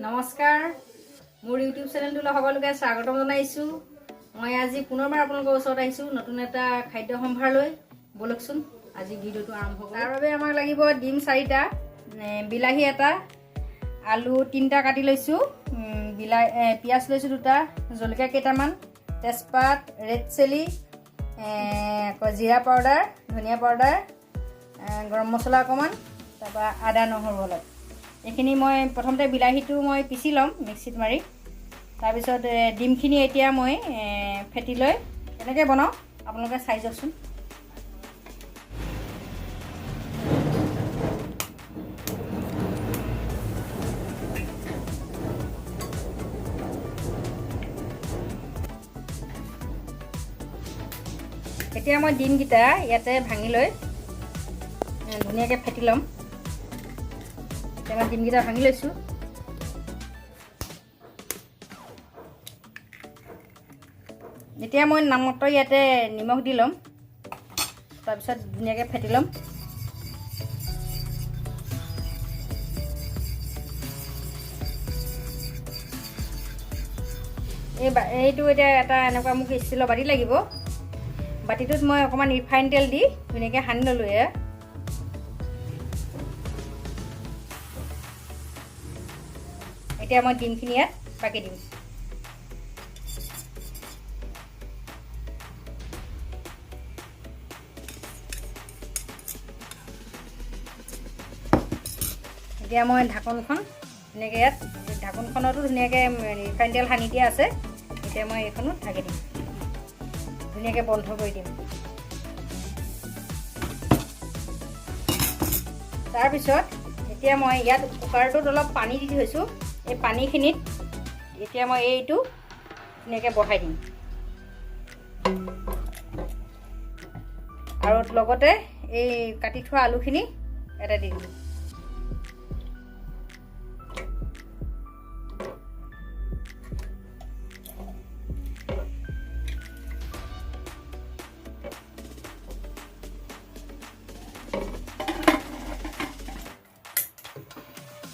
নমস্কাৰ, মোৰ ইউটিউব চেনেলটোলৈ সকলোকে স্বাগতম জনাইছোঁ। মই আজি পুনৰবাৰ আপোনালোকৰ ওচৰত আহিছোঁ নতুন এটা খাদ্য সম্ভাৰ লৈ। ব'লকচোন, আজি ভিডিঅ'টো আৰম্ভ কৰোঁ। তাৰ বাবে আমাক লাগিব ডিম চাৰিটা, বিলাহী এটা, আলু তিনিটা কাটি লৈছোঁ, পিঁয়াজ লৈছোঁ দুটা, জলকীয়া কেইটামান, তেজপাত, ৰেড চিলি, আকৌ জিৰা পাউডাৰ, ধনিয়া পাউডাৰ, গৰম মছলা অকণমান, তাৰপৰা আদা নহৰু অলপ। এইখিনি মই প্ৰথমতে বিলাহীটো মই পিচি ল'ম মিক্সিত মাৰি। তাৰপিছত ডিমখিনি এতিয়া মই ফেটি লৈ কেনেকৈ বনাওঁ আপোনালোকে চাই যাওকচোন। এতিয়া মই ডিমকেইটা ইয়াতে ভাঙি লৈ ধুনীয়াকৈ ফেটি ল'ম। এতিয়া মই ডিমকেইটা ভাঙি লৈছোঁ। এতিয়া মই নামমাত্ৰ ইয়াতে নিমখ দি ল'ম, তাৰপিছত ধুনীয়াকৈ ফেটি ল'ম। এইটো এতিয়া এটা এনেকুৱা মোক ষ্টীলৰ বাতি লাগিব। বাতিটোত মই অকণমান ৰিফাইন তেল দি ধুনীয়াকৈ সানি ল'লোঁ এয়া। এতিয়া মই ডিমখিনি ইয়াত বাকি দিম। এতিয়া মই ঢাকোনখন ধুনীয়াকৈ ইয়াত, ঢাকোনখনতো ধুনীয়াকৈ ৰিফাইন তেল সানি দিয়া আছে। এতিয়া মই এইখনো ঢাকি দিম, ধুনীয়াকৈ বন্ধ কৰি দিম। তাৰপিছত এতিয়া মই ইয়াত কুকাৰটোত অলপ পানী দি থৈছোঁ। এই পানীখিনিত এতিয়া মই এইটো ধুনীয়াকৈ বহাই দিম আৰু লগতে এই কাটি থোৱা আলুখিনি এটা দি দিম।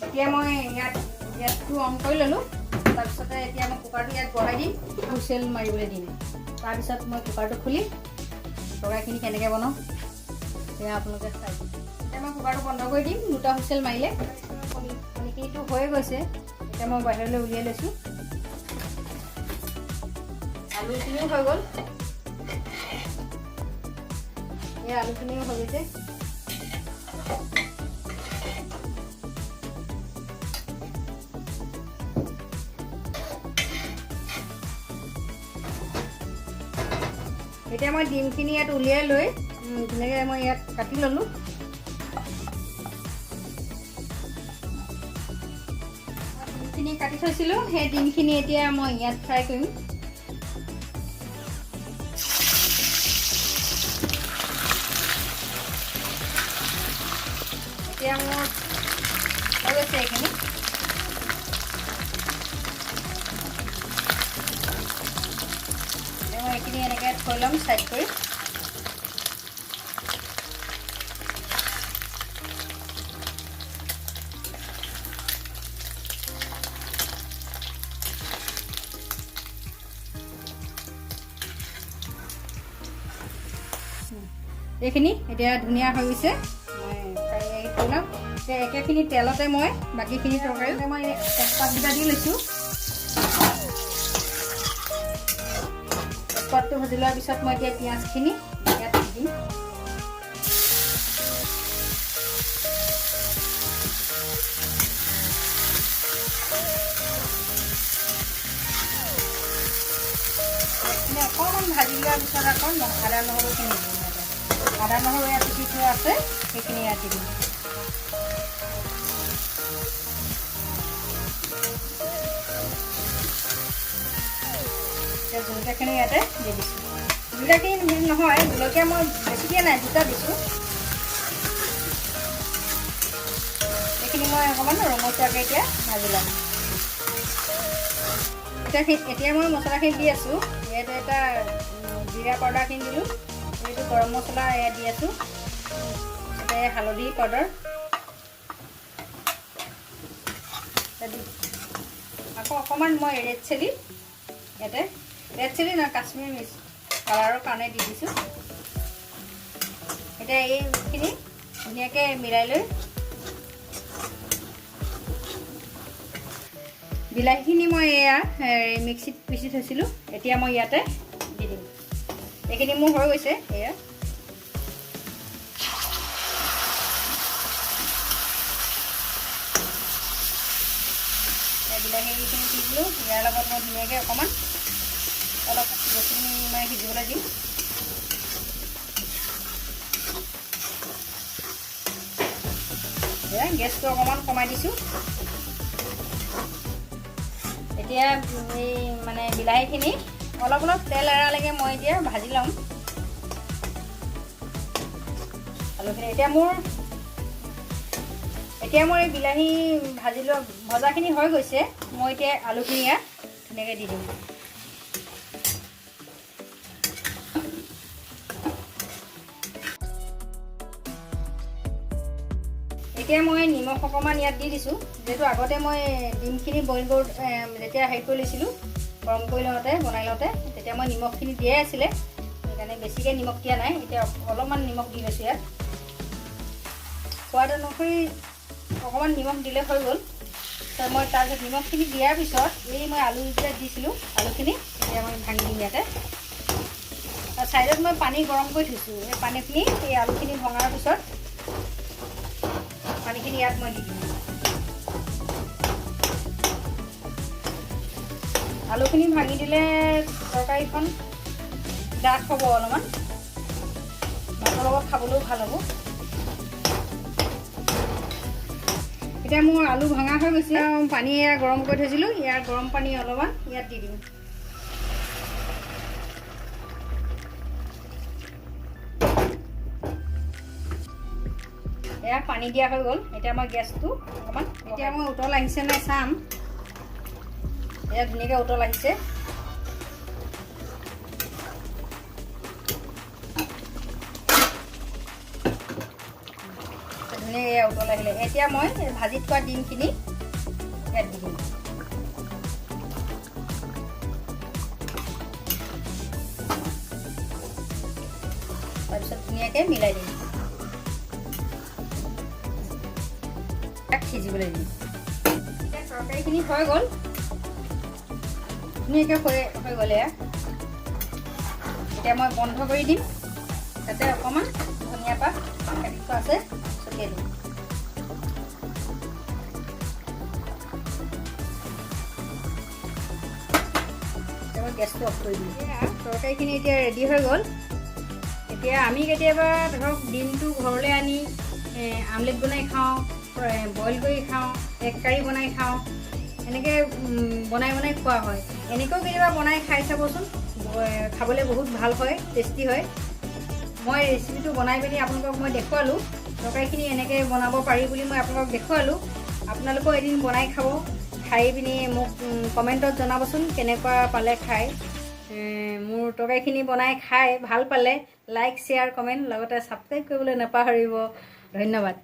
এতিয়া মই ইয়াত গেছটো অন কৰি ল'লোঁ। তাৰপিছতে এতিয়া মই কুকাৰটো ইয়াত বহাই দিম, হুইচেল মাৰিবলৈ দিম। তাৰপিছত মই কুকাৰটো খুলি তৰকাৰীখিনি কেনেকৈ বনাওঁ সেয়া আপোনালোকে চাই দিম। এতিয়া মই কুকাৰটো বন্ধ কৰি দিম। দুটা হুইচেল মাৰিলে কণীখিনিতো হৈয়ে গৈছে। এতিয়া মই বাহিৰলৈ উলিয়াই লৈছোঁ। আলুখিনিও হৈ গ'ল। এই আলুখিনিও হৈ গৈছে। এতিয়া মই ডিমখিনি ইয়াত উলিয়াই লৈ ধুনীয়াকৈ মই ইয়াত কাটি ল'লোঁ। ডিমখিনি কাটি থৈছিলোঁ, সেই ডিমখিনি এতিয়া মই ইয়াত ফ্ৰাই কৰিম। এতিয়া মোৰ হৈ গৈছে এইখিনি। এতিয়া মই এইখিনি এনেকৈ থৈ ল'ম ছাইড কৰি। এইখিনি এতিয়া ধুনীয়া হৈ গৈছে। মই থৈ ল'ম। এতিয়া একেখিনি তেলতে মই বাকীখিনি তৰকাৰী মই তেজপাতকেইটা দি লৈছোঁ। তেজপাতটো ভাজি লোৱাৰ পিছত মই এতিয়া পিঁয়াজখিনি ইয়াত দি দিম। পিঁয়াজখিনি অকণমান ভাজি লোৱাৰ পিছত আকৌ আদা নহৰুখিনি দিম ইয়াতে। আদা নহৰু ইয়াত পিচি থোৱা আছে, সেইখিনি ইয়াত দি দিম। এতিয়া জলকীয়াখিনি ইয়াতে দি দিছোঁ। জলকীয়াখিনি নহয়, জলকীয়া মই বেছি দিয়া নাই, দুটা দিছোঁ। এইখিনি মই অকণমান ৰঙচুৱাকৈ এতিয়া ভাজি ল'ম। এতিয়া মই মছলাখিনি দি আছোঁ। ইয়াতে এটা জিৰা পাউডাৰখিনি দিলোঁ, এইটো গৰম মছলা ইয়াত দি আছোঁ, তাতে হালধি পাউডাৰ, আকৌ অকণমান মই ৰেড চিলি ইয়াতে, ৰেড চিলি নহয়, কাশ্মীৰ মিৰ্চ কালাৰৰ কাৰণে দি দিছোঁ। এতিয়া এইখিনি ধুনীয়াকৈ মিলাই লৈ বিলাহীখিনি মই এয়া মিক্সিত পিচি থৈছিলোঁ, এতিয়া মই ইয়াতে দি দিম। এইখিনি মোৰ হৈ গৈছে। এয়া বিলাহীখিনি দি দিলোঁ। ইয়াৰ লগত মই ধুনীয়াকৈ অকণমান অলপ বস্তুখিনি মানে সিজিবলৈ দিম। এয়া গেছটো অকণমান কমাই দিছোঁ। এতিয়া এই মানে বিলাহীখিনি অলপ অলপ তেল এৰালৈকে মই এতিয়া ভাজি ল'ম আলুখিনি। এতিয়া মোৰ এই বিলাহী ভাজি লোৱা ভজাখিনি হৈ গৈছে। মই এতিয়া আলুখিনি ইয়াত ধুনীয়াকৈ দি দিম। এতিয়া মই নিমখ অকণমান ইয়াত দি দিছোঁ, যিহেতু আগতে মই ডিমখিনি বইল কৰোঁ যেতিয়া হেৰি কৰি লৈছিলোঁ, গৰম কৰি লওঁতে, বনাই লওঁতে, তেতিয়া মই নিমখখিনি দিয়াই আছিলে, সেইকাৰণে বেছিকৈ নিমখ দিয়া নাই। এতিয়া অলপমান নিমখ দি লৈছোঁ ইয়াত। সোৱাদ অনুসৰি অকণমান নিমখ দিলে হৈ গ'ল। মই তাৰপিছত নিমখখিনি দিয়াৰ পিছত এই মই আলু যেতিয়া দিছিলোঁ, আলুখিনি এতিয়া মই ভাঙি দিম ইয়াতে। আৰু ছাইডত মই পানী গৰম কৰি থৈছোঁ। এই পানীখিনি, এই আলুখিনি ভঙাৰ পিছত পানীখিনি ইয়াত মই দি দিম। আলুখিনি ভাঙি দিলে তৰকাৰীখন ডাঠ হ'ব অলপমান, ভাতৰ লগত খাবলৈও ভাল হ'ব। এতিয়া মোৰ আলু ভঙা হৈ গৈছে। পানী এয়া গৰম কৰি থৈছিলোঁ, ইয়াৰ গৰম পানী অলপমান ইয়াত দি দিম। এয়া পানী দিয়া হৈ গ'ল। এতিয়া মই গেছটো অকণমান, এতিয়া মই উতল আহিছে নাই চাম। এয়া ধুনীয়াকৈ উতল আহিছে। ধুনীয়াকৈ এয়া উতল আহিলে। এতিয়া মই ভাজি থোৱা ডিমখিনি ইয়াত দি দিম। তাৰপিছত ধুনীয়াকৈ মিলাই দিম, ইয়াক সিজিবলৈ দিম। এতিয়া তৰকাৰীখিনি হৈ গ'ল, ধুনীয়াকৈ হৈ গ'ল এয়া। এতিয়া মই বন্ধ কৰি দিম। তাতে অকণমান ধনিয়া পাত কাটি থোৱা আছে, ছটিয়াই দিম। মই গেছটো অফ কৰি দিম। এয়া তৰকাৰীখিনি এতিয়া ৰেডি হৈ গ'ল। এতিয়া আমি কেতিয়াবা ধৰক ডিমটো ঘৰলৈ আনি আমলেট বনাই খাওঁ, বইল কৰি খাওঁ, এগ কাৰী বনাই খাওঁ, এনেকৈ বনাই বনাই খোৱা হয়। এনেকৈও কেতিয়াবা বনাই খাই চাবচোন, খাবলৈ বহুত ভাল হয়, টেষ্টি হয়। মই ৰেচিপিটো বনাই পিনি আপোনালোকক মই দেখুৱালোঁ। তৰকাৰীখিনি এনেকৈ বনাব পাৰি বুলি মই আপোনালোকক দেখুৱালোঁ। আপোনালোকেও এদিন বনাই খাব, খাই পিনি মোক কমেণ্টত জনাবচোন কেনেকুৱা পালে খাই। মোৰ তৰকাৰীখিনি বনাই খাই ভাল পালে লাইক, শ্বেয়াৰ, কমেণ্ট, লগতে ছাবস্ক্ৰাইব কৰিবলৈ নাপাহৰিব। ধন্যবাদ।